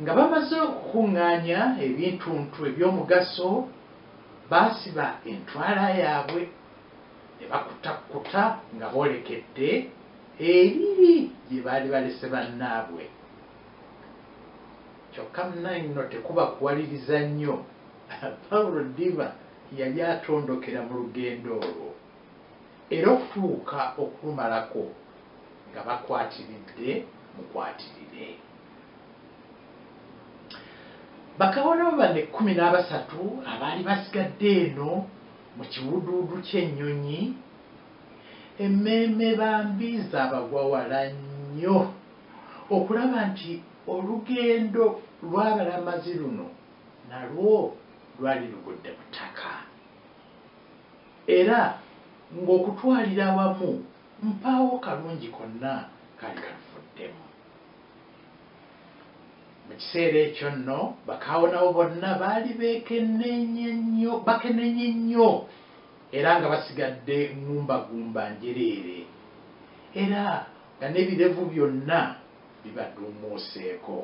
Nga bamaze okukuŋŋaanya ebintuntu eby'omugaso, baasiba entwala yaabwe ne bakutakkuta nga boolekedde eri gye baali balese bannaabwe. Kyokka munange nno tekuba kuwaliriza nnyo, Paulo Ddiba yali atondokera mu lugendo olwo era okutuuka okulumalako nga bakwatiridde mukwatirire. Bakabona bano 13 abaali basigadde eno mu kiwuduudu ky'ennyonyi, emmeeme bambi zaabagwa wala nnyo okulaba nti olugendo lw'abalamazi luno nalwo lwali lugudde mu ttaka era ng'okutwalira awamu mpaawo kalungi konna kaali kaluvuddemu. Mu kiseera ekyo nno bakaawonawo bonna baali beekenneenye nnyo, bakenenye nnyo era nga basigadde ŋŋumbagumba njereere era nga n'ebirevu byonna bibaduumuuseeko.